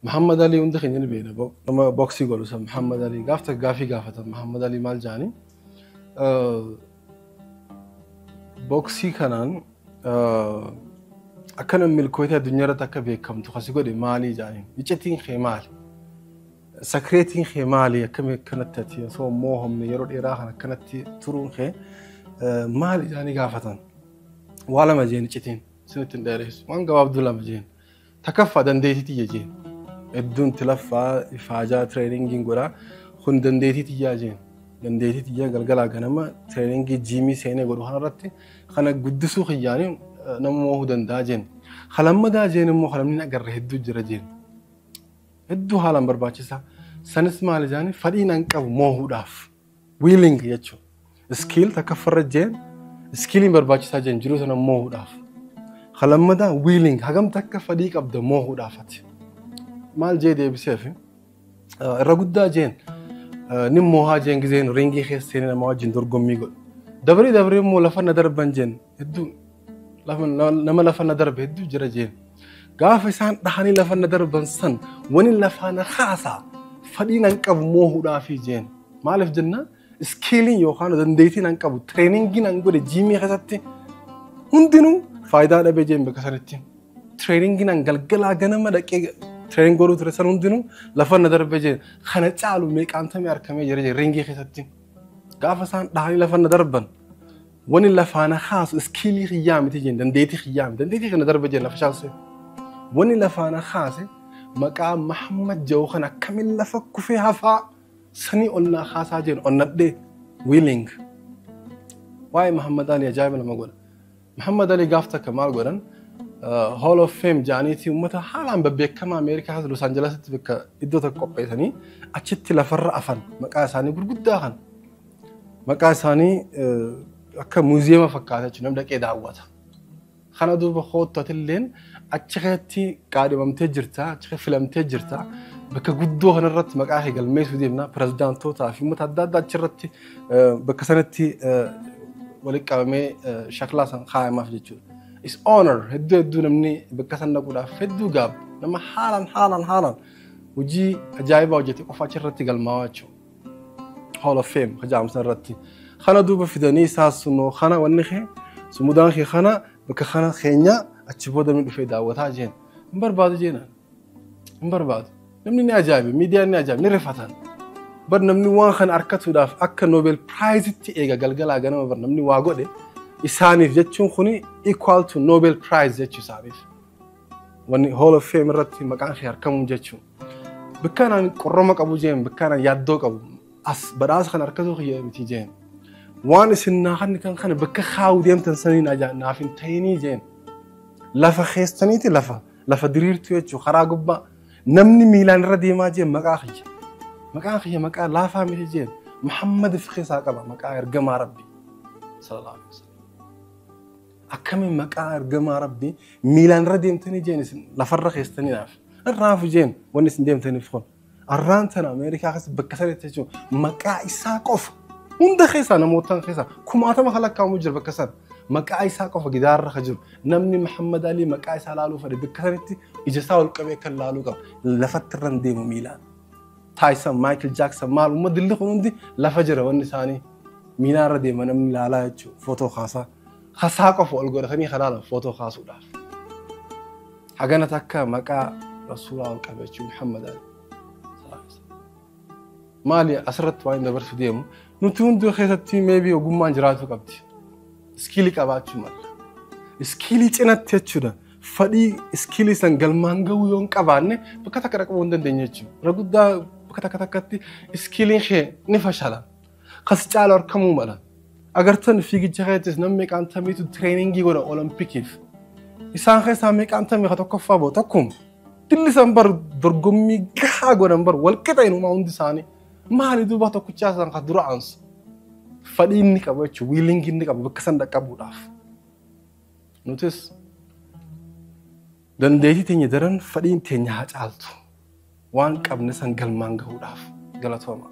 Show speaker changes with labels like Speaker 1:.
Speaker 1: Muhammad Ali hunda keenya ni beekna. Nama boksii godhu san Muhammad Ali gaaf takka gaafii gaafatan Muhammad Ali maal jedhanii boksii kanaan akkana milkoota addunyaa irratti akka beekamtu kasi godhe maalii jedhanii iccitiin kee maali? Secretiin kee maali? Akkami akkanatti ati osoo moohamne yeroo dheeraa kan akkanatti turuun kee maali jedhanii gaafatan. Waa lama jeen iccitiin isinitti hin dheeressu. Waan gabaabduu lama jeen. Takkaffaa dandeettii tiyya jeen. Hedduun tilaffaa ifaajaa trainingiin godhaa kun dandeettii tiyyaa jeen. Dandeettii tiyyaa galgalaa ganama trainingii gymii seenee godhu kanarratti kana guddisuu kiyyaanii nama moohuu danda'a jeen. Kalammadaa jeen immoo kalamni agarre hedduu jira jeen. Hedduu haalaan barbaachisaa. Sanis maali jaanii fadhiin an qabu moohuudhaaf. Willing jechuudha. Skill takkaffarra jeen skilliin barbaachisaa jeen jiruu sana moohuudhaaf. Kalammadaa willing hagam takka fadhii qabda moohuudhaaf ati. Maal jee deebiseef irra guddaa jeen ni moohaa jeen gizeen ringii keessa seenee nama wajjin dorgommii godhu. Dabaree dabaree immoo lafa na darban jeen hedduu nama lafa na darbe hedduu jira jeen. Gaafa isaan dhahanii lafa na darban san wani lafaa na kaasaa fadhiin an qabu moohuudhaafi jeen. Maaliif jennaan skilliin yookaan dandeettiin an qabu trainingiin an godhe gymii keessatti hundinuu faayidaa dhabee jeen bakka sanitti. Trainingiin an galgalaa ganama dhaqee training godhuu ture san hundinuu lafa na darbe jeen kana caalu meeqaantamee harkamee jira jeen ringii keessatti. Gaafa isaan dhahanii lafa na darban wani lafaa na kaasu skillii kiyyaa miti jeen dandeettii kiyyaa miti dandeettii kana darbe jeen lafa shaalsee. Wani lafaa na kaase maqaa Muhammad jedhu kan akkamiin lafa kufee hafaa sanii ol naa kaasaa jeen onnadhee willing. Waa'ee Muhammad Ali ajaa'iba nama godha. Muhammad Ali gaaf takka maal godhan Hall of Fame jedhaniiti uummata haalaan babbeekamaa Ameerikaa Los Angelesitti bakka iddoo tokko qopheessanii achitti lafarra afan maqaa isaanii gurguddaa kan maqaa isaanii akka muuziyeema fakkaata jechuudha namni dhaqee daawwata. Kana duuba hoottotilleen achi keessatti qaadhimamtee jirta achi filamtee jirta bakka guddoo kanarratti maqaa kee galmeessuu deemna pirezidaantootaa fi uummata adda addaa achirratti bakka sanatti walitti qabamee shaklaa san kaayamaaf jechuudha. Is honor hedduu hedduu namni bakka san dhaquudhaaf hedduu gaaba nama haalaan haalaan haalaan hojii ajaa'ibaa hojjete qofa achirratti galmaa'aa jechuudha. Hall of Fame kajaamsa irratti. Kana duuba fidanii isaas sunoo kana wanni kee sumudaan kee kana bakka kana keenya achi booda namni dhufee daawwataa jeen. Hin barbaadu jeenaan. Hin barbaadu. Namni ni ajaa'ibe miidiyaan ni ajaa'ibe ni rifatan. Bar namni waan kana harkatuudhaaf akka Nobel Prizeitti eega galgalaa ganama bar namni waa godhe isaaniif jechuun kuni equal to Nobel Prize jechuu isaaniif. Wanni Hall of Fame irratti maqaan kee harkamuun jechuun. Bakka qorroma qabu jeen bakka yaaddoo qabu as badhaasa kana harkatu kiyya miti jeen. Waan isin naa kan kana bakka kaa'uu deemtan sanii naaf hin ta'inii jeen. Lafa keessaniiti lafa lafa diriirtuu jechuun karaa gubbaa namni miilaan irra deemaa jeen maqaa kiyya. Maqaan kiyya maqaa laafaa miti jeen. Muhammad of keessaa qaba maqaa ergamaa Rabbii. Sallallahu alaihi wasallam. Akkamiin maqaa ergamaa Rabbii miilaan irra deemtanii jeen isin lafarra keessanii naaf. Irraafu jeen wanni isin deemtaniif kun. Arraan tana Ameerikaa keessa bakka sanitti jechuun maqaa isaa qofa hunda keessaa namootaan keessaa kumaatama kan lakkaa'amu jira bakka sana. Maqaa isaa qofa gidaarra kan jiru namni Muhammad Ali maqaa isaa laaluu fedhe bakka sanitti ija isaa ol qabee kan laaluu qaba. Lafatti irra hin deemu miilaan. Tyson, Michael Jackson maal uummata dilli kun hundi lafa jira wanni isaanii miilaan irra deema namni laalaa jechuudha footoo kaasaa. Kasaa qofa ol godhatanii kan laalan footoo kaasuudhaaf. Hagana takka maqaa rasuulaa ol qabe jechuudha Muhammad Ali. Maali asirratti waan dabarsu deemu nuti hundi keessatti maybe ogummaan jiraachuu qabdi. Skillii qabaachuu mala. Skillii cinatti jechuudha. Fadhii skillii san galmaan gahuu yoo hin qabaanne bakka takka dhaqabuu hin dandeenye jechuudha. Irra guddaa bakka takka takkatti skilliin kee ni fashala. Kas caalu harkamuu mala. Agartan fiigicha keessattis namni meeqaan tamiitu trainingii godha Olompikiif. Isaan keessaa meeqaan tamii ka tokkoffaa bahu tokkuma. Dilli san bar dorgommii gahaa godhan bar wal qixa inumaa hundi isaanii. Maali duuba tokkichaa san ka dura aansu. Fadhii inni qabu jechuudha willingii inni qabu bakka san dhaqqabuudhaaf. Nutis dandeettii teenya daran fadhiin teenya haa caaltu. Waan qabne san galmaan gahuudhaaf galatooma.